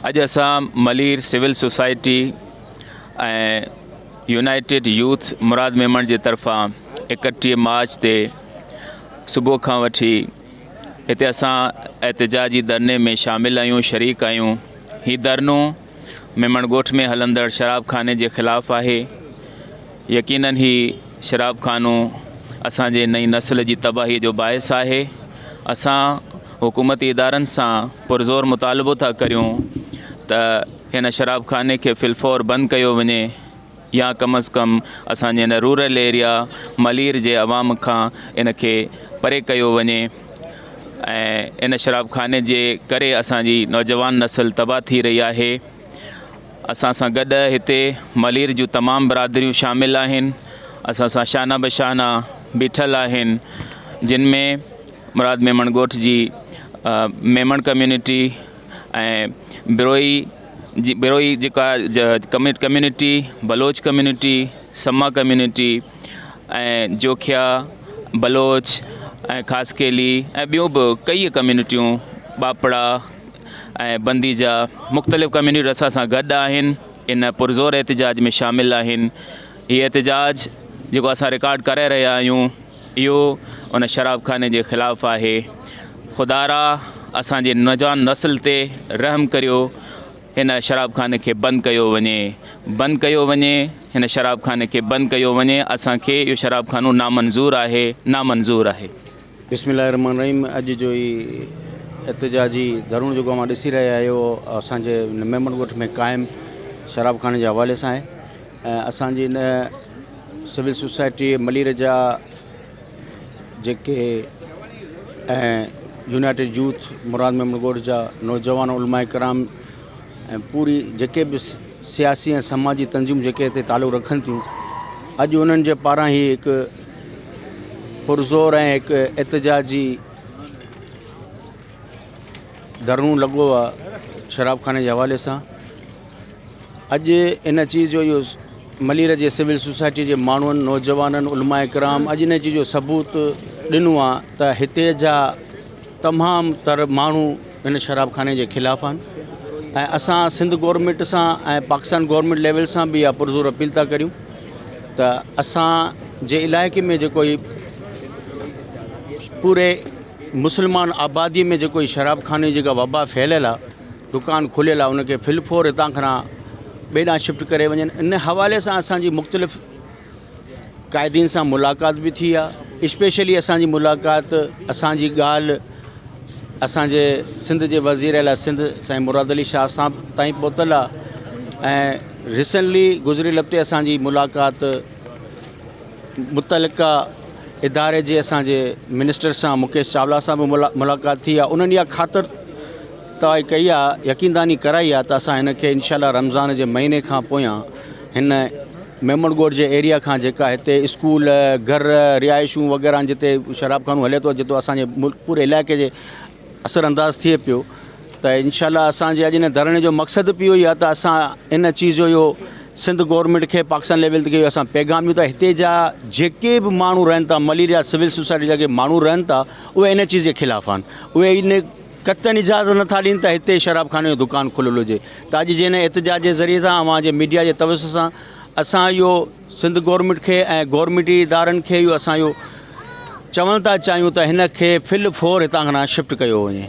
اڄ اسان Malir civil society ۽ united youth Murad Memon جي طرفان 31 مارچ تي صبح کان وٺي هتي اسان احتجاجي ڌرڻي ۾ شامل آهيون شريڪ آهيون. هي ڌرڻو ميمڻ ڳوٺ ۾ هلندڙ شراب خاني جي خلاف آهي. يقينن هي شراب خانو اسان جي نئين نسل جي تباهي جو باعث آهي. اسان حڪومتي ادارن سان پرزور مطالبو ٿا ڪريون ته هن شراب خاني کي في الفور بند ڪيو وڃي يا ڪم از ڪم اسان جي هن رورل ايريا ملير جي عوام کان ان کي پري ڪيو وڃي ۽ ان شراب خاني جي ڪري اسان جي نوجوان نسل تباهه ٿي رهي آهي. اسان سان گڏ هتي ملير جون تمام برادريون شامل آهن اسان سان شانه بشانه بيٺل آهن جن ۾ مراد ميمڻ ڳوٺ جي ميمڻ ڪميونٽي ۽ بروهي جي بروهي جيڪا community Baloch community Samma community ۽ Jokhia Baloch ۽ Khaskheli ۽ ٻيون به ڪئي ڪميونٽيون ٻاپڙا ۽ بندي جا مختلف ڪميونٽيون اسان سان گڏ آهن ان پرزور احتجاج ۾ شامل آهن هي احتجاج جيڪو اسان رڪارڊ ڪري رهيا آهيون اهو ان شراب خاني جي خلاف آهي خدارا اسان جي نوجوان نسل تي رحم ڪريو هن شراب خاني کي بند ڪيو وڃي بند ڪيو وڃي هن شراب خاني کي بند ڪيو وڃي اسان کي اهو شراب خانو نامنظور آهي نامنظور آهي. بسم الله الرحمن الرحيم اڄ جو هي احتجاجي ڌرڻو جيڪو اوهان ڏسي رهيا آهيو اسان جي ميمڻ ڳوٺ ۾ قائم شراب خاني جي حوالي سان آهي ۽ اسان جي هن سول سوسائٽي ملير جا جيڪي ۽ يونائيٽيڊ يوٿ مراد ميمڻ ڳوٺ جا نوجوان علماء ڪرام ۽ پوري جيڪي به سياسي ۽ سماجي تنظيمون جيڪي هتي تعلق رکن ٿيون اڄ انهن جي پاران هي هڪ پرزور ۽ هڪ احتجاجي ڌرڻو لڳو آهي شراب خاني جي حوالي سان اڄ ان چيز جو اهو ملير جي سول سوسائٽي جي ماڻهن نوجوانن علماء ڪرام اڄ ان چيز جو ثبوت ڏنو آهي ته هتي جا تمام تر ماڻهو هن شراب خاني جي خلاف آهن ۽ اسان سنڌ گورنمينٽ سان ۽ پاڪستان گورنمينٽ ليول سان به اها پرزور اپيل ٿا ڪريون ته اسان جي علائقي ۾ جيڪو هي پوري مسلمان آبادي ۾ جيڪو هي شراب خاني جيڪا وبا ڦهليل آهي دڪان کليل آهي ان کي فل فور هتان کان ٻئي ڏانهن شفٽ ڪري وڃن ان حوالي سان اسانجي مختلف قائدين سان ملاقات به ٿي آ اسپيشلي اسان جي ملاقات اسان جي ڳالهه اسان جي سنڌ جي وزير اعليٰ سنڌ سائين مراد علي شاهه صاحب تائين پهتل آ ۽ ريسنٽلي گذريل هفتي اسان جي ملاقات متعلقه اداري جي اسان جي منسٽر سان مڪيش چاولا سان به ملاقات ٿي آ انهن اها خاطر طئي ڪئي آ يقين دهاني ڪرائي آ ته اسان هن کي انشاء الله رمضان جي مهيني کان پويان هن ميمڻ ڳوٺ جي ايريا کان جيڪا هتي اسڪول گهر رهائشون وغيره آهن جتي شراب خانو هلي ٿو جتو اسان جي ملڪ پوري علائقي جي اثر انداز ٿئي پيو ته انشاء الله اسان جي اڄ ان ڌرڻي جو مقصد به اهو ئي آهي ته اسان ان چيز جو اهو سنڌ گورنمينٽ کي پاڪستان ليول تي اسان پيغام ڏيون ته هتي جا جيڪي به ماڻهو رهن ٿا ملير جا سول سوسائٽي جا جيڪي ماڻهو رهن ٿا اهي ان چيز جي خلاف آهن اهي ان قطعن اجازت نٿا ڏين ته هتي شراب خاني جو دڪان کليل هجي ته اڄ جي هن احتجاج جي ذريعي سان اوهان جي ميڊيا جي توسط سان اسان اهو سنڌ گورنمينٽ کي ۽ گورنمينٽي ادارن کي اهو اسان اهو چوڻ ٿا چاهيون ته هن کي فل فور هتان کان شفٽ ڪيو وڃي.